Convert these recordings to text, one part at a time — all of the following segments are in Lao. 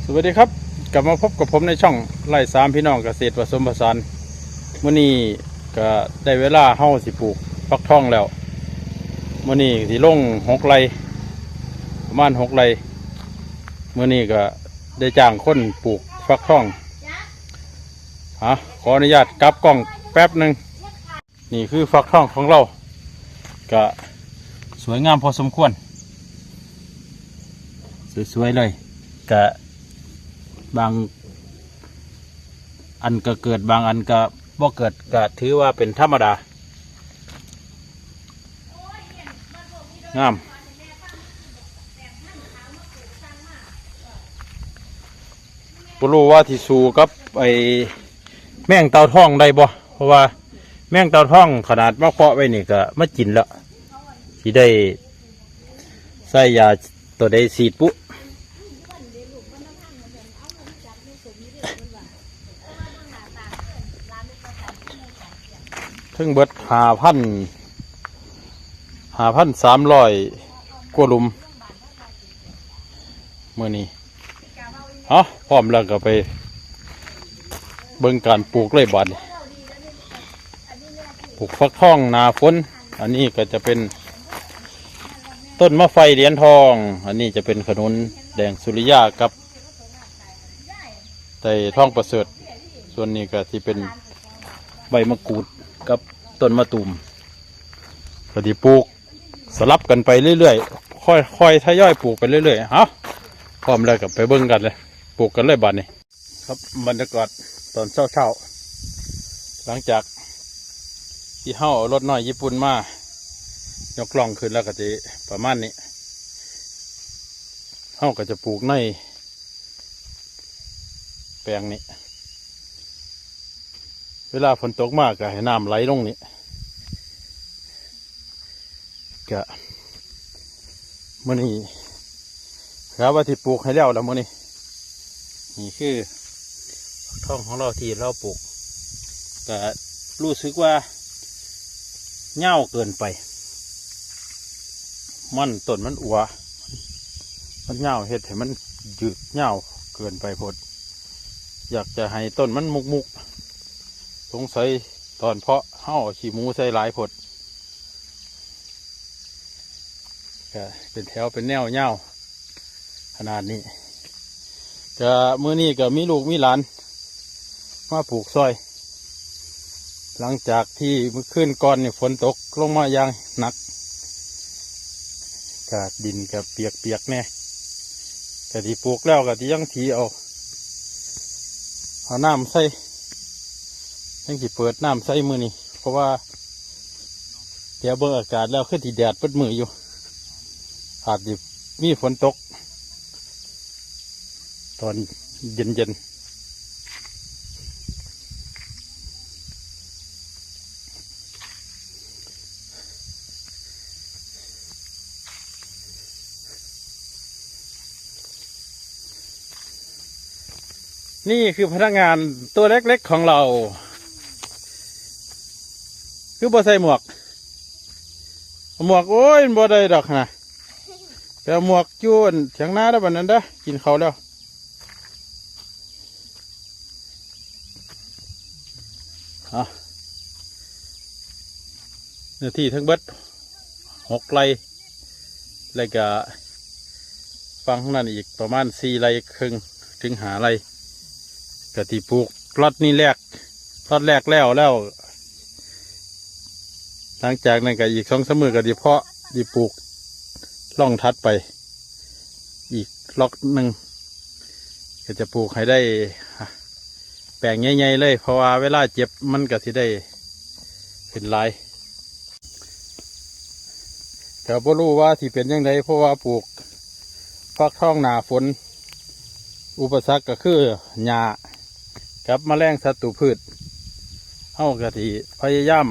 สวัสดีครับ กลับมาพบกับผมในช่องไร่สามพี่น้องเกษตรผสมผสาน มื้อนี้ก็ได้เวลาเฮาสิปลูกฟักทองแล้ว มื้อนี้สิลงหกไร่ ประมาณหกไร่ มื้อนี้ก็ได้จ้างคนปลูกฟักทอง อ่ะ ขออนุญาตกลับกล้องแป๊บหนึ่ง นี่คือฟักทองของเรา ก็สวยงามพอสมควร สวยๆเลย ก็บางอันก็เกิด บางอันก็บ่เกิด ก็ถือว่าเป็นธรรมดา งาม บ่รู้ว่าสิสู้กับไอ้แมงเต่าทองได้บ่ เพราะว่าแมงเต่าทองขนาดมาเคาะไว้นี่ก็มากินแล้ว สิได้ใส่ยาตัวใดฉีดปุ เทิงเบิดห้าพัน ห้าพันสามร้อยกว่าหลุม มื้อนี้ เอ้า พร้อมแล้วก็ไปเบิ่งการปลูกเลยบาดนี้ ปลูกฟักทองหน้าฝน อันนี้ก็จะเป็นต้นมะไฟเหรียญทอง อันนี้จะเป็นขนุนแดงสุริยากับ ไต้ทองประเสริฐ ส่วนนี้ก็สิเป็นใบมะกรูดกับต้นมะตูม ก็สิปลูกสลับกันไปเรื่อยๆ ค่อยๆ ทยอยปลูกไปเรื่อยๆ เอ้า พร้อมแล้วก็ไปเบิ่งกันเลย ปลูกกันเลยบาดนี้ ครับ บรรยากาศตอนเช้าๆ หลังจากที่เฮาเอารถน้อยญี่ปุ่นมา ยกล่องขึ้นแล้วก็สิประมาณนี้ เฮาก็จะปลูกใน แปลงนี้ เวลาฝนตกมาก็ให้น้ำไหลลงนี่ ก็มื้อนี้กะว่าสิปลูกให้แล้วล่ะมื้อนี้ นี่คือฟักทองของเราที่เราปลูก ก็รู้สึกว่า ยาวเกินไป มัน ต้นมันอัว มันยาว เฮ็ดให้มันยืดยาวเกินไปโพด อยากจะให้ต้นมันมุกๆ สงสัยตอนเพาะเฮาเอาขี้หมูใส่หลายโพด ก็เป็นแถวเป็นแนวยาวขนาดนี้ ก็มื้อนี้ก็มีลูกมีหลานมาปลูกซอย หลังจากที่มื้อคืนก่อนนี่ฝนตกลงมาอย่างหนัก ก็ดินก็เปียกๆแหน่ ก็สิปลูกแล้วก็สิยังถีเอา เอาน้ำใส่ ยังสิเปิดน้ำใส่มื้อนี้ เพราะว่าเดี๋ยวเบิ่งอากาศแล้วคือสิแดดเบิดมื้ออยู่ อาจสิมีฝนตก ตอนเย็นๆ นี่คือพนักงานตัวเล็กๆของเรา คือบ่ใส่หมวก หมวก โอ้ย มันบ่ได้ดอกนะ ไปเอาหมวกอยู่เถียงนาเด้อ บัดนั้นเด้อ กินข้าวแล้ว อ่ะ เนื้อที่ทั้งเบิดหกไร่ แล้วก็ฝั่งนั้นอีกประมาณสี่ไร่ครึ่งถึงห้าไร่ ก็สิปลูกล็อตนี้แรก ล็อตแรกแล้ว แล้ว หลังจากนั้นก็อีกสองสามมื้อก็สิเพาะ สิปลูกล็อตถัดไป อีกล็อตหนึ่ง ก็จะปลูกให้ได้แปลงใหญ่ๆเลย เพราะว่าเวลาเก็บมันก็สิได้เป็นหลาย ก็บ่รู้ว่าสิเป็นจั่งใด เพราะว่าปลูกฟักทองหน้าฝน อุปสรรคก็คือหญ้ากับแมลงศัตรูพืช เฮาก็สิพยายาม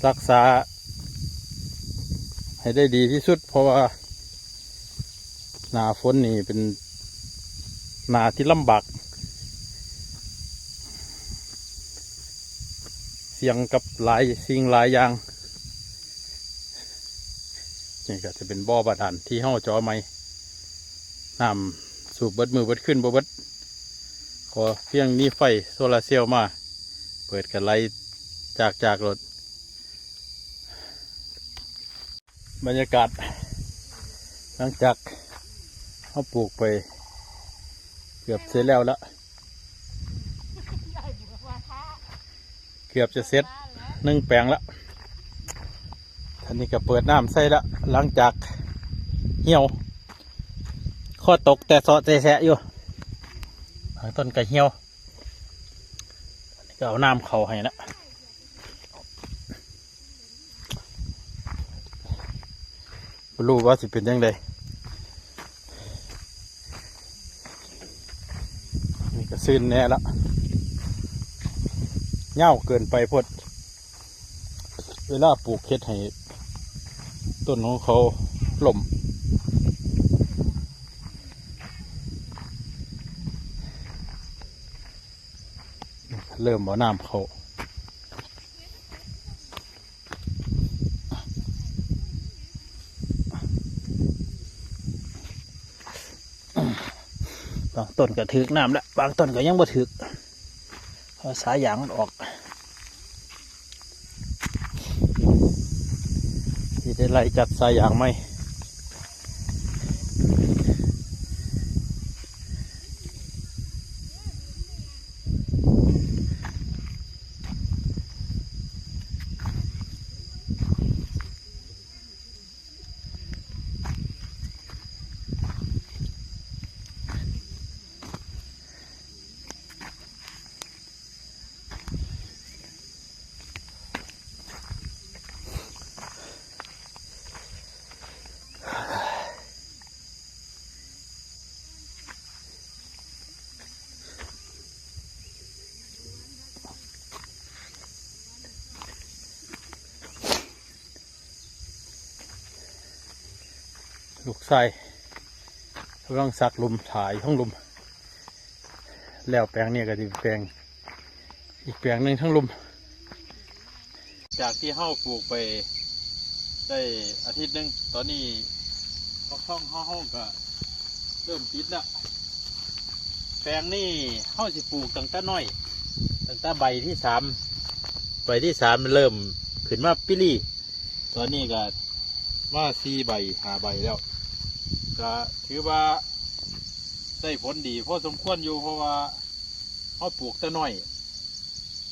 รักษาให้ได้ดีที่สุด เพราะว่าหน้าฝนนี่เป็นหน้าที่ลำบาก เสี่ยงกับหลายสิ่งหลายอย่าง นี่ก็จะเป็นบ่อบาดาลที่เฮาเจาะใหม่ ນ້ຳສູບເບິດມື້ເບິດຄືນບໍ່ເບິດ ຂໍພຽງມີໄຟໂຊລາເຊວມາ ເປີດກະໄຫຼຈາກໆໂລດ. ບັນຍາກາດຫຼັງຈາກເຮົາປູກໄປເກືອບເສັດແລ້ວລະ ເກືອບຈະເສັດໜຶ່ງແປງລະ. ອັນນີ້ກະເປີດນ້ຳໃສ່ລະ ຫຼັງຈາກຫ່ຽວ ຄໍຕົກແຕ່ເຊາະແຕ່ແຊະຢູ່ ບາງຕົ້ນກະຫ່ຽວ ອັນນີ້ກະເອົານ້ຳເຂົ້າໃຫ້ລະ. ບໍ່ຮູ້ວ່າຊິເປັນຈັ່ງໃດ ນີ້ກະຊືນແນ່ລະ ຍາວເກີນໄປໂພດ ເວລາປູກເຮັດໃຫ້ຕົ້ນຂອງເຂົາລົ້ມ. ເລີ່ມເອົານ້ຳເຂົ້າ ບາງຕົ້ນກະຖືກນ້ຳລະ ບາງຕົ້ນກະຍັງບໍ່ຖືກ ເພາະສາຍຢາງມັນອອກ ຊິໄດ້ໄລ່ຈັດສາຍຢາງໃໝ່. ລູກຊາຍກຳລັງສັກຫຼຸມ ຖ່າຍທາງລຸ່ມ ແລ້ວແປງນີ້ກະຊິແປງ ອີກແປງໜຶ່ງທາງລຸ່ມ. ຈາກທີ່ເຮົາປູກໄປໄດ້ອາທິດໜຶ່ງ ຕອນນີ້ຟັກທອງເຮົາ ເຮົາກະເລີ່ມຕິດລະ. ແປງນີ້ເຮົາຊິປູກຕັ້ງແຕ່ນ້ອຍ ຕັ້ງແຕ່ໃບທີສາມ ໃບທີສາມເລີ່ມຂຶ້ນມາປີລີ ຕອນນີ້ກະມາສີ່ໃບຫ້າໃບແລ້ວ ກະຖືວ່າໄດ້ຜົນດີພໍສົມຄວນຢູ່ ເພາະວ່າເຮົາປູກແຕ່ນ້ອຍ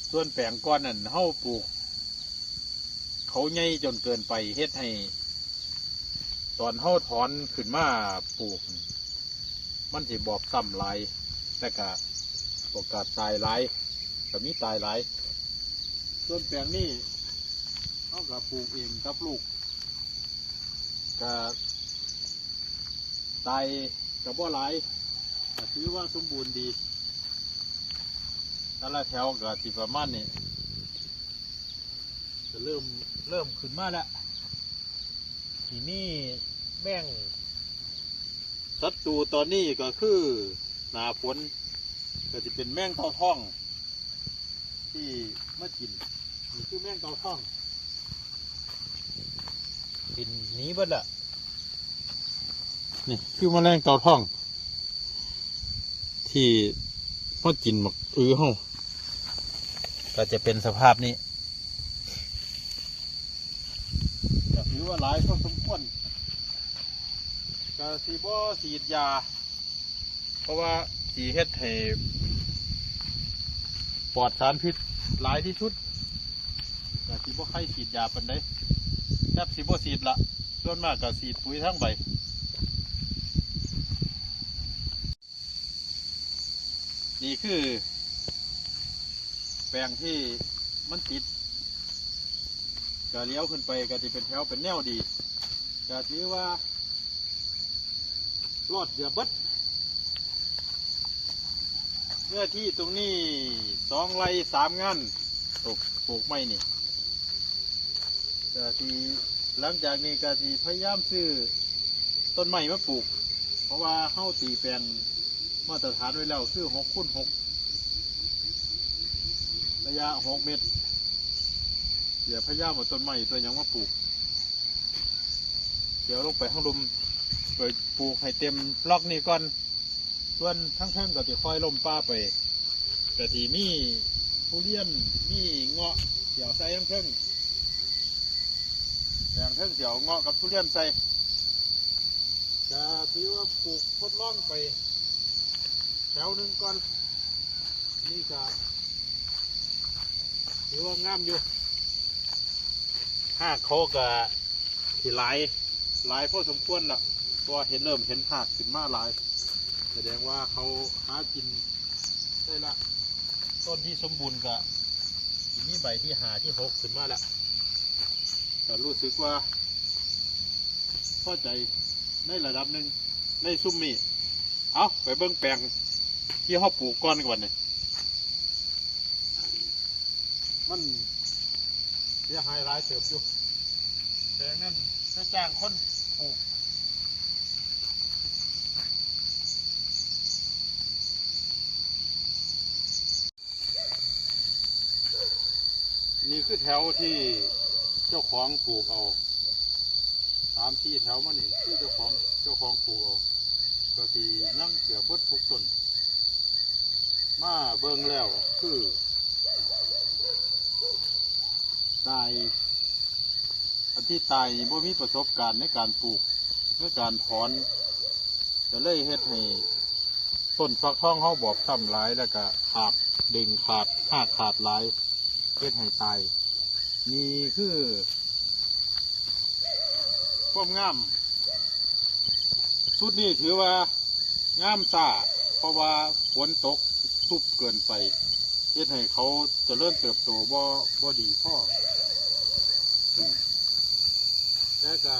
ສ່ວນແປງກ່ອນນັ້ນເຮົາປູກ ເຂົາໃຫຍ່ຈົນເກີນໄປ ເຮັດໃຫ້ຕອນເຮົາຖອນຂຶ້ນມາປູກ ມັນຊິບອບຊ້ຳຫຼາຍ ແລະກະໂອກາດຕາຍຫຼາຍ ກະມີຕາຍຫຼາຍ. ສ່ວນແປງນີ້ເຮົາກະປູກເອງກັບລູກ ກະຕາຍກະບໍ່ຫຼາຍ ກະຖືວ່າສົມບູນດີ ແຕ່ລະແຖວກະຊິປະມານນີ້ ກະເລີ່ມ ເລີ່ມຂຶ້ນມາແລ້ວ. ທີ່ນີ້ແມງສັດຕູຕອນນີ້ກະຄືໜ້າຝົນ ກະຊິເປັນແມງເຕົ່າທອງທີ່ມາກິນ ນີ້ຄືແມງເຕົ່າທອງ ບິນໜີເບິດລະ. ນີ້ຄືມະແລງເຕົ່າທອງ ທີ່ມາກິນໝາກອຶເຮົາ ກະຈະເປັນສະພາບນີ້ ກະຖືວ່າຫຼາຍພໍສົມຄວນ ກະຊິບໍ່ສີດຢາ ເພາະວ່າຊິເຮັດໃຫ້ປອດສານພິດຫຼາຍທີ່ສຸດ ກະຊິບໍ່ໃຄ່ສີດຢາປານໃດ ແທບຊິບໍ່ສີດລະ ສ່ວນມາກກະສີດປຸຍທາງໃບ. ນີ້ຄືແປງທີ່ມັນຕິດ ກະຫຼຽວຂຶ້ນໄປກະຊິເປັນແຖວເປັນແນວດີ ກະຖືວ່າລອດເກືອບເບິດ ເນື້ອທີ່ຕົງນີ້ສອງໄຮ່ສາມງານ ປູກ ປູກໄມ້ນີ້ ກະຊິ ຫຼັງຈາກນີ້ກະຊິພະຍາຍາມຊື້ຕົ້ນໄມ້ມາປູກ ເພາະວ່າເຮົາຕີແປງມາດຕະຖານໄວ້ແລ້ວຄືຫົກຄູນຫົກ ໄລຍະຫົກເມັດ ຈະພະຍາຍາມເອົາຕົ້ນໄມ້ຕົວຫຍັງມາປູກ ດຽວລົງໄປທາງລຸ່ມ ໄປປູກໃຫ້ເຕັມລັອກນີ້ກ່ອນ ສ່ວນທາງເທິງກໍຊິຄ່ອຍລົ້ມປ່າໄປ ກໍຊິມີທຸລຽນ ມີເງາະ ຊິເອົາໃສ່ທາງເທິງ ແປງເທິງຊິເອົາເງາະກັບທຸລຽນໃສ່ ກໍຖືວ່າປູກທົດລອງໄປແຖວໜຶ່ງກ່ອນ ນີ້ກໍຖືວ່າງາມຢູ່ ຮາກເຂົາກໍ ທີ່ຫຼາຍ ຫຼາຍພໍສົມຄວນລະ ເພາະວ່າເຫັນ ເລີ່ມເຫັນຮາກຂຶ້ນມາຫຼາຍ ສະແດງວ່າເຂົາຫາກິນໄດ້ລະ ຕົ້ນທີ່ສົມບູນກະຊິມີໃບທີຫ້າທີຫົກຂຶ້ນມາລະ ກະຮູ້ສຶກວ່າພໍໃຈໃນລະດັບໜຶ່ງໃນຊຸມນີ້ ເອົາ ໄປເບິ່ງແປງທີ່ເຮົາປູກກ່ອນກັນບັດນີ້ ມັນເສຍຫາຍຫຼາຍເຕີບຢູ່ ແປງນັ້ນໄປຈ້າງຄົນປູກ ນີ້ຄືແຖວທີ່ເຈົ້າຂອງປູກເອົາ ສາມສີ່ແຖວມານີ້ ຄືເຈົ້າຂອງ ເຈົ້າຂອງປູກເອົາ ກໍຊິຍັງເກືອບເບິດທຸກຕົ້ນ ມາເບິ່ງແລ້ວຄືຕາຍ ອັນທີ່ຕາຍນີ້ບໍ່ມີປະສົບການໃນການປູກ ໃນການຖອນ ກໍເລີຍເຮັດໃຫ້ຕົ້ນຟັກທອງເຮົາບອບຊ້ຳຫຼາຍ ແລ້ວກໍຂາດ ດຶງຂາດ ຮາກຂາດຫຼາຍ ເຮັດໃຫ້ຕາຍ ນີ້ຄືຄວາມງາມ ຊຸດນີ້ຖືວ່າງາມຊ້າ ເພາະວ່າຝົນຕົກຊຸບເກີນໄປ ເຮັດໃຫ້ເຂົາຈະເລີນເຕີບໂຕບໍ່ ບໍ່ດີພໍ ແຕ່ກະ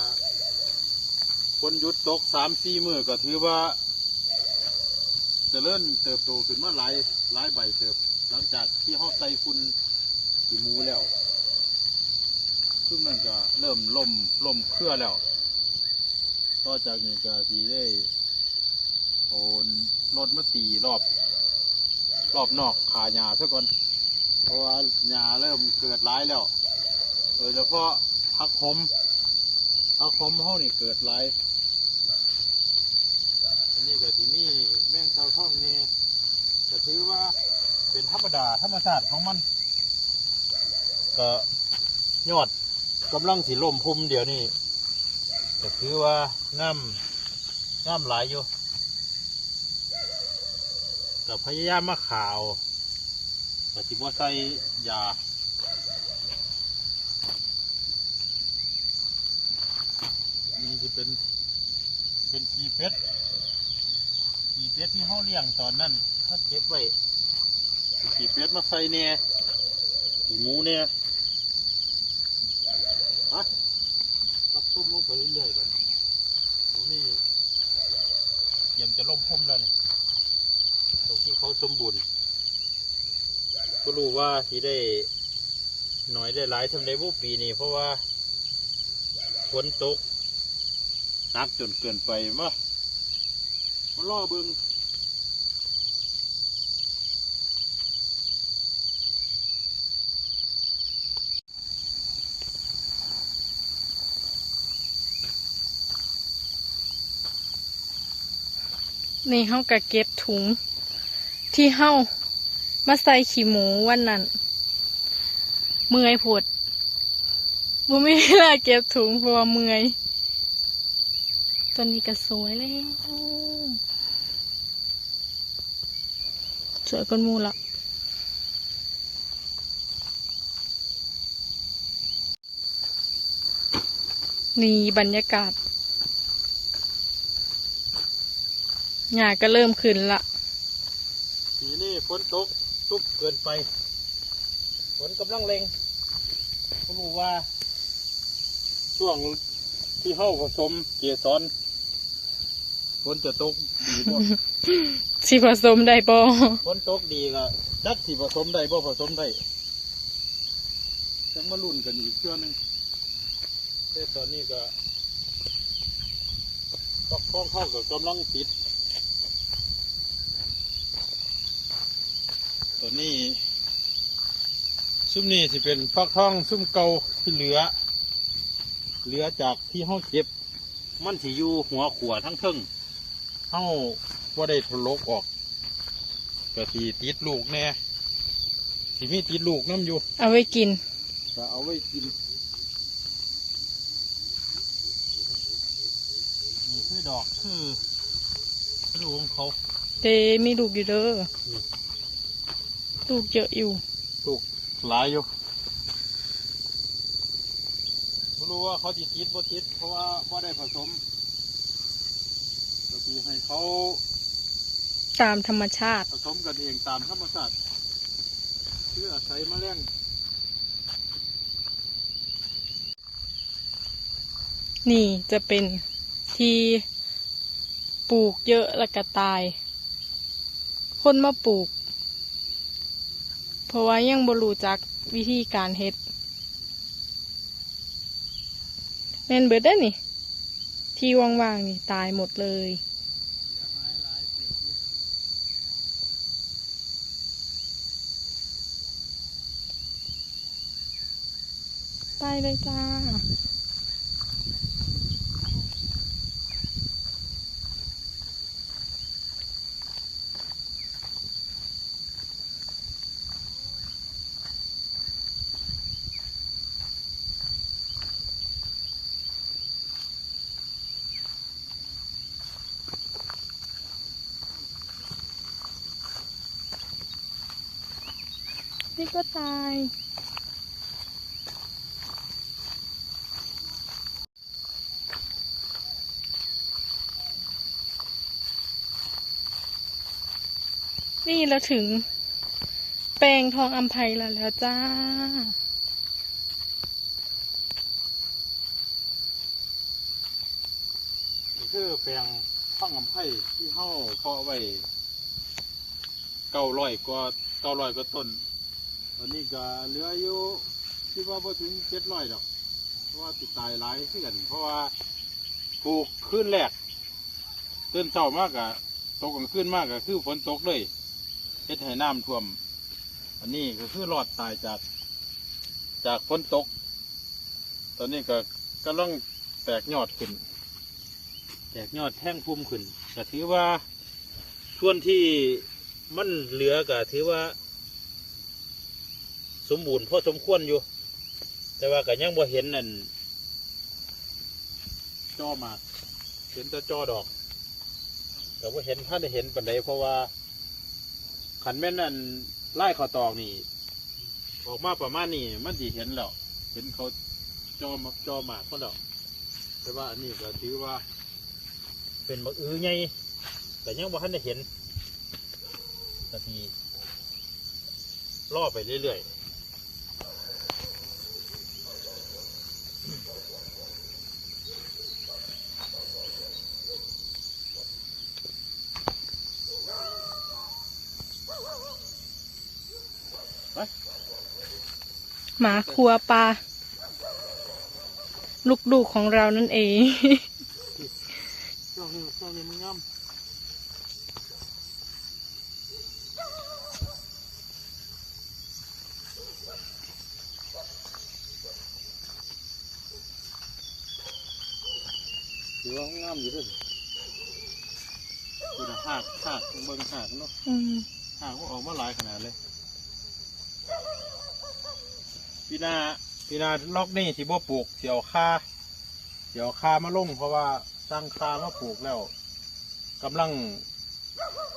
ຝົນຢຸດຕົກສາມສີ່ມື້ ກໍຖືວ່າຈະເລີນເຕີບໂຕຂຶ້ນມາຫຼາຍ ຫຼາຍໃບເຕີບ ຫຼັງຈາກທີ່ເຮົາໃສ່ຝຸ່ນຂີ້ໝູແລ້ວ ຊຸມນັ້ນກໍເລີ່ມລົ້ມ ລົ້ມເຄືອແລ້ວ ຕໍ່ຈາກນີ້ກໍຊິໄດ້ເອົາລົດມາຕີລອບ ລອບນອກຂ້າຫຍ້າຊະກ່ອນ ເພາະວ່າຫຍ້າເລີ່ມເກີດຫຼາຍແລ້ວ ໂດຍສະເພາະຜັກຫົມ ຜັກຫົມເຮົານີ້ເກີດຫຼາຍ ອັນນີ້ກໍຊິມີແມງເຕົ່າທອງແດ່ ກໍຖືວ່າເປັນທຳມະດາ ທຳມະຊາດຂອງມັນ ກໍຍອດກຳລັງຊິລົ້ມພຸ່ມດຽວນີ້ ກໍຖືວ່າງາມ ງາມຫຼາຍຢູ່ ກໍພະຍາຍາມມາຂ້າເອົາ ກໍຊິບໍ່ໃສ່ຢາ ນີ້ຊິເປັນ ເປັນຂີ້ເປັດ ຂີ້ເປັດທີ່ເຮົາລ້ຽງຕອນນັ້ນ ເຮົາເກັບໄວ້ ຂີ້ເປັດມາໃສ່ແດ່ ຂີ້ໝູແດ່ ມາ ຕັດຕົ້ມລົງໄປເລື້ອຍໆ ບັດນີ້ ຕົງນີ້ຕຽມຈະລົ້ມພຸ່ມແລ້ວນີ້ ຕົງທີ່ເຂົາສົມບູນ ບໍ່ຮູ້ວ່າຊິໄດ້ໜ້ອຍໄດ້ຫຼາຍສ່ຳໃດບຸປີນີ້ ເພາະວ່າຝົນຕົກໜັກຈົນເກີນໄປ ມາ ມາລໍເບິ່ງ. ນີ້ເຮົາກະເກັບຖົງທີ່ເຮົາມາໃສ່ຂີ້ໝູວັນນັ້ນ ເມື່ອຍໂພດ ບໍ່ມີເວລາເກັບຖົງເພາະວ່າເມື່ອຍ. ຕອນນີ້ກະສວຍແລ້ວ ສວຍກວ່າໝູ່ລະ. ນີ້ບັນຍາກາດ ຫຍ້າກະເລີ່ມຂຶ້ນລະ. ປີນີ້ຝົນຕົກຊຸບເກີນໄປ ຝົນກຳລັງເລັ່ງ ບໍ່ຮູ້ວ່າຊ່ວງທີ່ເຮົາປະສົມເກສອນ ຝົນຈະຕົກດີບໍ່? ຊິປະສົມໄດ້ບໍ່? ຝົນຕົກດີກະຈັກຊິປະສົມໄດ້ບໍ່ ປະສົມໄດ້ ຈັກມາລຸ້ນກັນອີກເທື່ອໜຶ່ງ. ແຕ່ຕອນນີ້ກະ ຟັກທອງເຮົາກະກຳລັງຕິດ ຕອນນີ້ ຊຸມນີ້ຊິເປັນຟັກທອງຊຸມເກົ່າທີ່ເຫຼືອ ເຫຼືອຈາກທີ່ເຮົາເກັບ ມັນຊິຢູ່ຫົວຂົວທັງເທິງ ເຮົາບໍ່ໄດ້ຖະຫຼົກອອກ ກະຊິຕິດລູກແດ່ ຊິມີຕິດລູກນຳຢູ່ ເອົາໄວ້ກິນ ກະເອົາໄວ້ກິນ. ນີ້ຄືດອກ ຄືລູກຂອງເຂົາ ເດ ມີລູກຢູ່ເດີ ນີ້ ລູກເຍາະຢູ່ ລູກຫຼາຍຢູ່. ບໍ່ຮູ້ວ່າເຂົາຊິຕິດບໍ່ຕິດ ເພາະວ່າບໍ່ໄດ້ຜະສົມ ກະຊິໃຫ້ເຂົາຕາມທຳມະຊາດ ຜະສົມກັນເອງຕາມທຳມະຊາດ ຄືອາໄສມະແລງ. ນີ້ຈະເປັນທີ່ ປູກເຍາະແລ້ວກະຕາຍ ຄົນມາປູກ ເພາະວ່າຍັງບໍ່ຮູ້ຈັກວິທີການເຮັດ ແມ່ນເບິດເດ້ນີ້ ທີ່ວ່າງໆນີ້ຕາຍໝົດເລີຍ. ໄປເລີຍຈ້າ. ນີ້ກະຕ່າຍ ນີ້ລະເຖິງແປງທອງອຳໄພລະແລ້ວຈ້າ. ນີ້ຄືແປງທອງອຳໄພທີ່ເຮົາເພາະໄວ້ເກົ້າຮ້ອຍກວ່າ ເກົ້າຮ້ອຍກວ່າຕົ້ນ ຕອນນີ້ກະເຫຼືອຢູ່ ຄິດວ່າບໍ່ເຖິງເຈັດຮ້ອຍດອກ ເພາະວ່າຊິຕາຍຫຼາຍຄືກັນ ເພາະວ່າປູກຄືນແລກ ຕື່ນເຊົ້າມາກະ ຕົກກາງຄືນມາກະຄືຝົນຕົກເລີຍ ເຮັດໃຫ້ນ້ຳຖ້ວມ. ອັນນີ້ກະຄືລອດຕາຍຈາກ ຈາກຝົນຕົກ. ຕອນນີ້ກະກຳລັງແຕກຍອດຂຶ້ນ ແຕກຍອດແທງພຸ່ມຂຶ້ນ ກະຖືວ່າ ສ່ວນທີ່ມັນເຫຼືອກະຖືວ່າສົມບູນພໍສົມຄວນຢູ່ ແຕ່ວ່າກະຍັງບໍ່ເຫັນອັນ ຈໍ່ໝາກ ເຫັນແຕ່ຈໍ່ດອກ ກະບໍ່ເຫັນ ທັນໄດ້ເຫັນປານໃດ ເພາະວ່າຄັນແມ່ນອັນລາຍເຂົ້າຕອກນີ້ ອອກມາປະມານນີ້ ມັນຊິເຫັນແລ້ວ ເຫັນເຂົາຈໍ່ ຈໍ່ໝາກເຂົາແລ້ວ. ແຕ່ວ່າອັນນີ້ກະຖືວ່າເປັນບັກອືໃຫຍ່ ກະຍັງບໍ່ທັນໄດ້ເຫັນ ກະຊິ ລໍໄປເລື້ອຍໆ. ໝາຄົວປ່າ ລູກໆຂອງເຮົານັ້ນເອງ. ຊ່ວງນີ້ ຊ່ວງນີ້ມັນງາມ. ຖືວ່າງາມຢູ່ເດ້. ພຸ້ນນະ ຮາກ ຮາກ ເບິ່ງຮາກເນາະ. ອືມ ຮາກມັນອອກມາຫຼາຍຂະໜາດເລີຍ. ປີໜ້າ ປີໜ້າລັອກນີ້ຊິບໍ່ປູກ ຊິເອົາຂ່າ ຊິເອົາຂ່າມາລົງ ເພາະວ່າສັ່ງຂ່າມາປູກແລ້ວ ກຳລັງ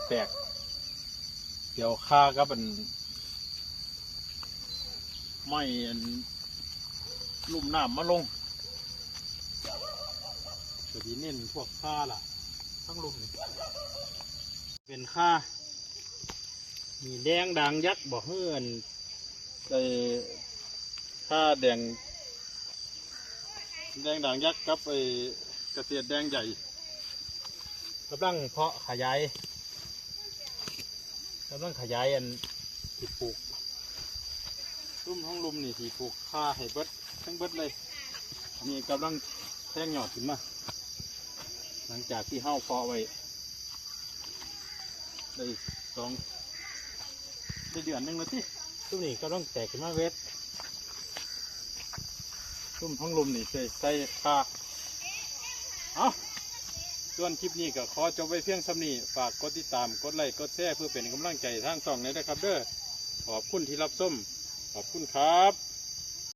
ແຕກ ດຽວຂ່າກັບອັນ ໄມ້ອັນ ລຸ່ມນ້ຳມາລົງ ກະຊິເນັ້ນພວກຂ່າລະ ທັງລຸ່ມນີ້ ເປັນຂ່າ ມີແດງດາງຍັກບໍ່ ເຮືອນ ໄອ້ ຂ່າແດງ ແດງດາງຍັກກັບໄອ້ກະເສດແດງໃຫຍ່ ກຳລັງເພາະຂະຫຍາຍ ກຳລັງຂະຫຍາຍອັນ ຊິປູກ ລຸ່ມຂອງລຸ່ມນີ້ຊິປູກຂ່າໃຫ້ເບິດ ທັງເບິດເລີຍ. ອັນນີ້ກຳລັງແທງຍອດຂຶ້ນມາ ຫຼັງຈາກທີ່ເຮົາເພາະໄວ້ ໄດ້ສອງ ໄດ້ເດືອນໜຶ່ງແລ້ວຕິ. ຊຸມນີ້ກຳລັງແຕກຂຶ້ນມາເວດ ຊຸມທັງລຸ່ມນີ້ໃສ່ ໃສ່ຂ່າ ເອົາ ສ່ວນຄລິບນີ້ກໍຂໍຈົບໄວ້ພຽງສ່ຳນີ້. ຝາກກົດຕິດຕາມ ກົດໄລ ກົດແຊ ເພື່ອເປັນກຳລັງໃຈທາງຊ່ອງແດ່ເດີຄັບເດີ. ຂອບຄຸນທີ່ຮັບຊົມ. ຂອບຄຸນຄັບ.